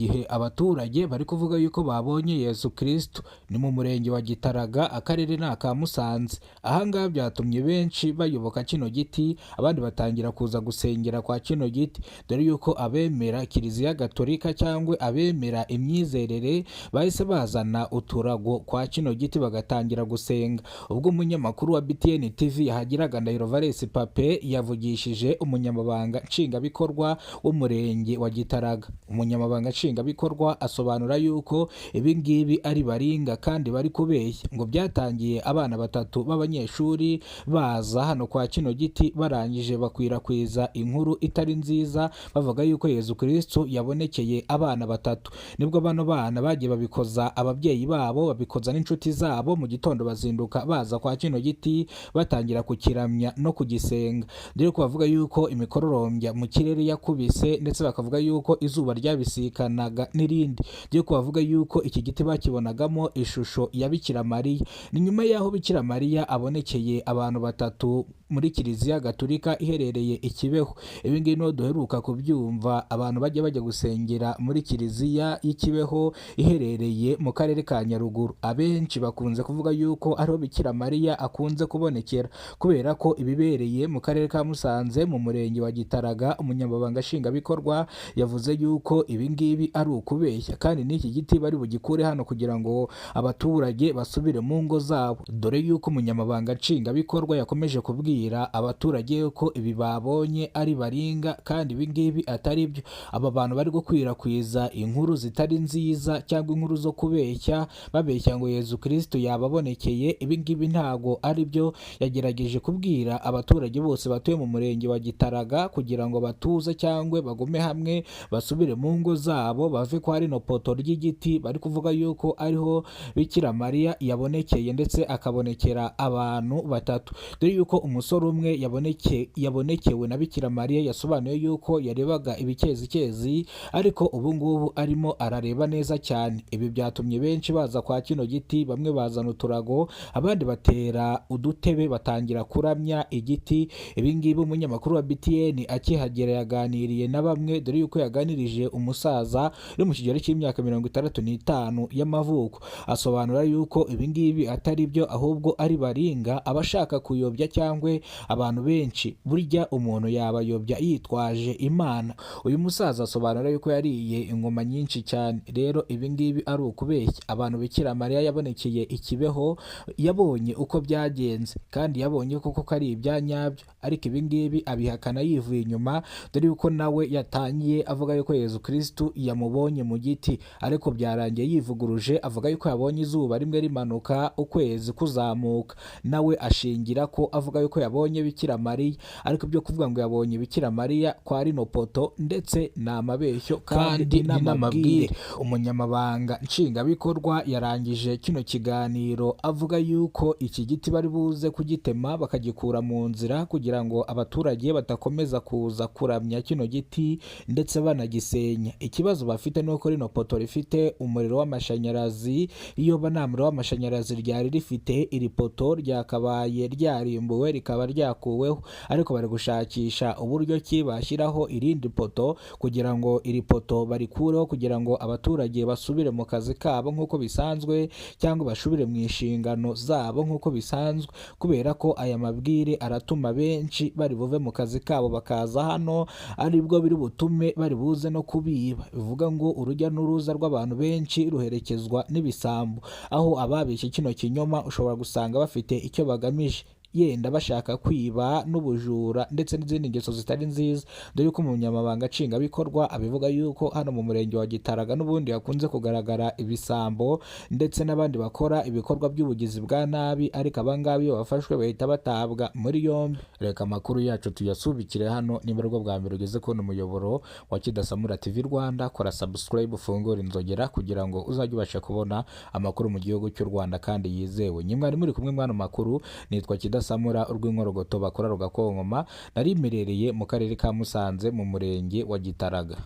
Gihe abaturage bari kuvuga yuko babonye Yesu Kristo ni mu murenge wa Gitaraga, akarere ni aka Musanze. Ahangaha byatumye benshi bayoboka kino giti, abandi batangira kuza gusengera kwa kino giti, dore yuko abemera Kiliziya Gatolika cyangwa abemera imyizerere bahise bazana uturago kwa kino giti bagatangira gusenga. Ubwo umunyamakuru wa BTN TV yahageraga, Ndahiro Valens Pape yavugishije umunyamabanga nshingwabikorwa w'umurenge wa Gitaraga. Umunyamabanga nshingwabikorwa asobanura yuko ibi ngibi ari baringa kandi bari kubeshya, ngo byatangiye abana batatu b'abanyeshuri baza hano kwa kino giti, barangije bakwirakwiza inkuru itari nziza bavuga yuko Yezu Kristo yabonekeye abana batatu. Nibwo bano bana bagiye babikoza ababyeyi babo, babikoza n'inshuti zabo, mu gitondo bazinduka baza kwa kino giti batangira kukiramya no kugisenga, dore ko bavuga yuko imikororombya mu kirere yakubise, ndetse bakavuga yuko izuba ryabisikanaga n'irindi, dore ko bavuga yuko iki giti bakibonagamo ishusho ya Bikira Mariya. Ni nyuma y'aho Bikira Mariya abonekeye abantu batatu muri Kiliziya Gatolika iherereye i Kibeho. Ibi ngibi niho duheruka kubyumva, abantu bajya bajya gusengera muri Kiliziya y'i Kibeho iherereye mu karere ka Nyaruguru. Abenshi bakunze kuvuga yuko ariho Bikira Mariya akunze kubonekera, kubera ko ibibereye mu karere ka Musanze mu murenge wa Gitaraga, umunyamabanga nshingwabikorwa yavuze yuko ibi ngibi ari ukubeshya, kandi n'iki giti bari bugikure hano kugira ngo abaturage basubire mu ngo zabo, dore yuko umunyamabanga nshingwabikorwa yakomeje kubwira abaturage ko ibi babonye ari baringa kandi ibi ngibi atari byo. Aba bantu bari gukwirakwiza inkuru zitari nziza cyangwa inkuru zo kubeshya, babeshya ngo Yezu Kristo yababonekeye, ibi ngibi ntago ari byo. Yagerageje kubwira abaturage bose batuye mu murenge wa Gitaraga kugira ngo batuze cyangwa bagume hamwe, basubire mu ngo zabo, bave kwa rino poto ry'igiti bari kuvuga yuko ariho Bikira Mariya yabonekeye ndetse akabonekera abantu batatu, dore yuko umusore umwe yabonekewe na Bikira Mariya yasobanuye yuko yarebaga ibikezikezi, ariko ubu ngubu arimo arareba neza cyane. Ibi byatumye benshi baza kwa kino giti, bamwe bazana uturago, abandi batera udutebe batangira kuramya igiti. Ibi ngibi umunyamakuru wa BTN akihagera yaganiriye na bamwe, dore yuko yaganirije umusaza uri mu kigero cy'imyaka 65 y'amavuko, asobanura yuko ibi ngibi atari byo, ahubwo ari baringa abashaka kuyobya cyangwa abantu benshi, burya umuntu yabayobya yitwaje Imana. Uyu musaza asobanura yuko yariye ingoma nyinshi cyane, rero ibi ngibi ari ukubeshya abantu. Bikira Mariya yabonekeye i Kibeho, yabonye uko byagenze kandi yabonye koko ko ari ibya nyabyo, ariko ibi ngibi abihakana yivuye inyuma, dore yuko nawe yatangiye avuga yuko Yezu Kristo yamubonye mu giti, ariko byarangiye yivuguruje avuga yuko yabonye izuba rimwe rimanuka ukwezi kuzamuka, nawe ashingira ko avuga yuko yabonye Bikira Mariya. Ariko ibyo kuvuga ngo yabonye Bikira Mariya kwa rino poto ndetse ni amabeshyo kandi n'amabwire. Umunyamabanga nshingwabikorwa yarangije kino kiganiro avuga yuko iki giti bari buze kugitema bakagikura mu nzira kugira ngo abaturage badakomeza kuza kuramya kino giti ndetse banagisenya. Ikibazo bafite ni uko rino poto rifite umuriro w'amashanyarazi. Iyo nta muriro w'amashanyarazi ryari rifite, iri poto ryakabaye ryarimbuwe rikaba ryakuweho, ariko bari gushakisha uburyo ki bashyiraho irindi poto kugira ngo iri poto barikureho, kugira ngo abaturage basubire mu kazi kabo nk'uko bisanzwe cyangwa basubire mu inshingano zabo nk'uko bisanzwe, kubera ko aya mabwire aratuma benshi bari buve mu kazi kabo bakaza hano, aribwo biri butume bari buze no kubiba. Bivuga ngo urujya n'uruza rw'abantu benshi ruherekezwa n'ibisambo, aho ababeshye kino kinyoma ushobora gusanga bafite icyo bagamije, yenda bashaka kwiba n'ubujura ndetse n'izindi ngeso zitari nziza, dore ko umunyamabanga nshingwabikorwa abivuga yuko hano mu murenge wa Gitaraga n'ubundi hakunze kugaragara ibisambo ndetse n'abandi bakora ibikorwa by'ubugizi bwa nabi, ariko abangaba iyo bafashwe bahita batabwa muri yombi. Reka amakuru yacu tuyasubikire hano. Niba aribwo bwa mbere ugeze kubona umuyoboro wa Kidasamura TV Rwanda, kora subscribe, ufungure inzogera kugira ngo uzajye ubasha kubona amakuru mu gihugu cy'u Rwanda kandi yizewe. Nyimwe muri kumwe mwana makuru, nitwa Kidasamura urw'inkorogoto bakora rugakonkoma, nari mperereye mu karere ka Musanze mu murenge wa Gitaraga.